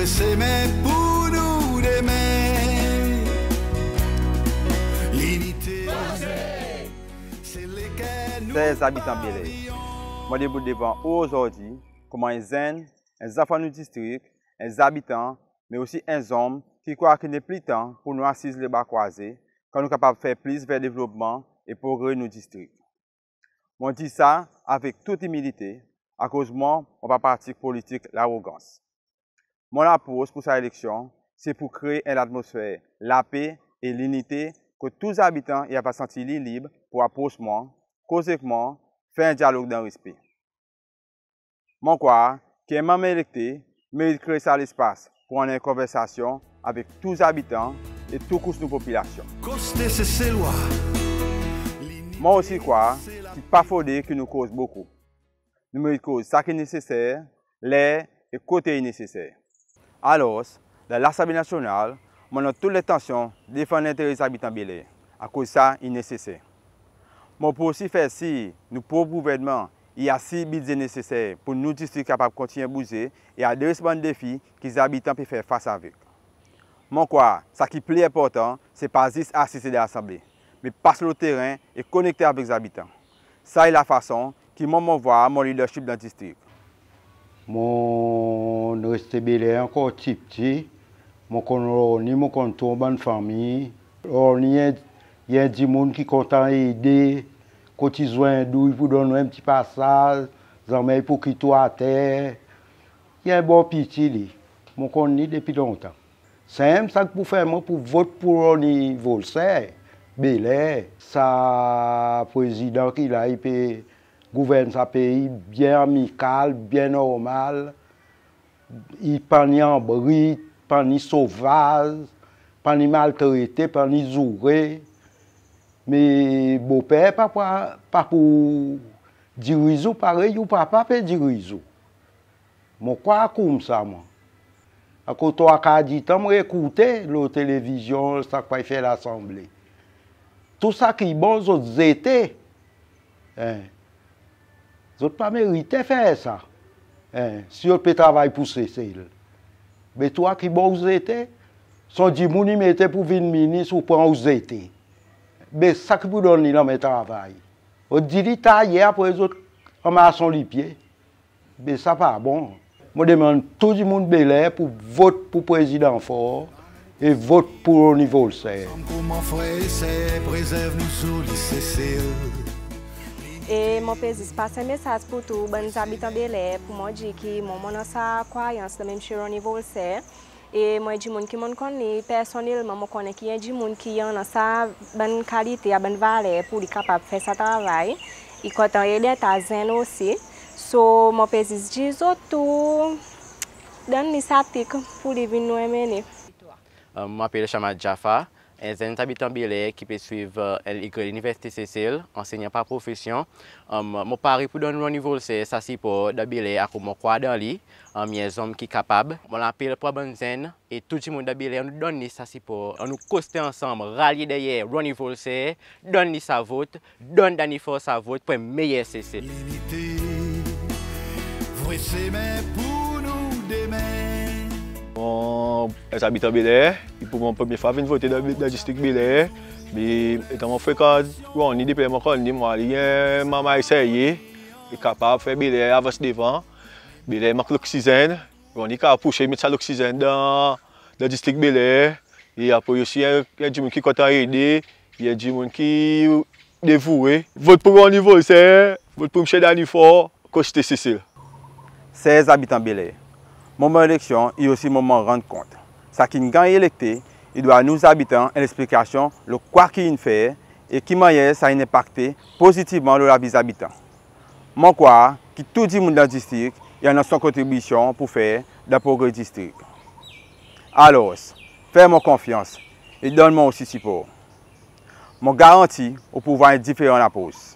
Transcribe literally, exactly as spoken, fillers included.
Semen pour nou demen. Linite, se leker nou... Ser zabitan Bel Air, mon debout devan ou ozordi konman en zenn, en zanfan nou distrik, en zabitan, me osi en zonm ki krwar ki nepli tan pour nou asiz leba krwaze, kan nou kapab fer plis ver devlopman e progre nou distrik. Mon dir sa avek tou imilite, akoz mwan, mon pa pratik politik larogans. Mon lapros pour sa eleksyon, se pour kree en latmosfer lape e linite, kot tou zabitan i ava santi li lib pour apros mwan, koz ek mwan, fer en dyalog dan respe. Mon krwar ki en manm elekte merit kree sa lespas pour annan en konversasyon avek tou zabitan e tou kous nou popilasyon. Koste Seselwa. Mon osi krwar ki pa fodre ki nou koz bokou. Nou merit koz sa ki neseser, ler e kote i neseser. Alors, dan Lasanble Nasyonal, mon annan tou lentansyon defann lentere zabitan Bel Air, akoz sa i neseser. Mon pou osi fer sir nou prop gouvernman i asir bidze neseser pour nou distrik kapab kontinyen bouze e adres bann defi ki zabitan pe fer fas avek. Mon krwar sa ki pli enportan, se pa zis asize dan Lasanble, me pas lo teren e konekte avek zabitan. Sa i lafason ki mwan mon war mon leadership dan distrik. Mon reste Bel Air ankor tipti, mon konn Rony, mon konn tou bann fanmir. Rony i en, i en dimoun ki kontan ede, kot i zwenn ou, i pou donn ou en pti pasaz, zanmen i pou kit ou ater. I en bon piti li, mon konn li depi lontan. Sanmenm sa ki pou fer mwan pou vot pour Rony Volcere, Bel Air, sa prezidan ki la, i pe gouvern sa pei byen amikal, byen normal, i pa ni anbrit, pa ni sovaz, pa ni maltrete, pa ni zoure. Me boper pa, pa, pa pou diriz ou parey ou papa pe diriz ou. Mon krwar koumsa mwan. Akoz trwa kar ditan mon ekoute lo televizyon sa ki pe fer Lasanble. Tou sa ki bon zot zete. En. Zot pa merite fer sa. En. Si zot pe travay pour Sesel. Me trwa ki bon ou zete. Si en dimoun i mete pour vin minis, ou pran ou zete. Me sa ki pou donn li lanmen travay. Ou dir li tayer, apre zot anmas son lipye. Be sa pa bon. Mon demann tou dimoun Bel Air pour vot pour Prezidan Faure e vot pour Rony Volcere. Konman frer e ser, prezerv nou sou Sesel. E mon pe zis pas en mesaz pour tou bann zabitan Bel Air, pour mon dir ki mwan mon annan sa krwayans dan Msye Rony Volcere. E mwan, en dimoun ki mon'n konn li personnelman, mon konnen ki i en dimoun ki i annan sa bann kalite, sa bann valer pour li kapab fer sa travay. I kontan ede sa zenn osi. So, mon pe zis dir zot tou, donn li sa tik pour li vin nou anmennen. Mon apel Shamad Jafar, en zenn zabitan Bel Air ki pe swiv, e, Linerviste Sesel, ansenyan par profesyon. Mon pare pour donn Rony Volcere sa sipor dan Bel Air, akoz mon krwar dan li, i en zonm ki kapab. Mon lapel pour bann zenn e tou dimoun dan Bel Air, annou donn li sa sipor, annou koste ansanm, ralye deryer Rony Volcere, donn li sa vot, donn Danny Faure sa vot pour en meyer Sesel. Linite, vre semen pour nou demen. Mon, e, zabitan Bel Air, i pour mwan premye fwa vin vote dan, dan distrik Bel Air. Me etan mon frekan Rony depi mon konn li, mon war li en manm serye, i kapab fer Bel Air avans devan. Bel Air mank loksizenn. Rony kapab pouse met sa loksizenn dan, dan distrik Bel Air. E apre osi en, en dimoun ki kontan ede, en dimoun ki devoue. Vot pour Rony Volcere, vot pour Msye Danny Faure, koste Sesel. Ser zabitan Bel Air, moman eleksyon i osi moman rann kont. Sa ki'n ganny elekte, i dwa nou zabitan en leksplikasyon lo kwa ki in fer e ki mannyer sa in enpakte pozitivman lo lavi zabitan. Mon krwar ki tou dimoun dan distrik i annan son kontribisyon pour fer dan progre distrik. Alors, fer mon konfyans e donn mwan osi sipor. Mon garanti ou pou war en diferan lapros.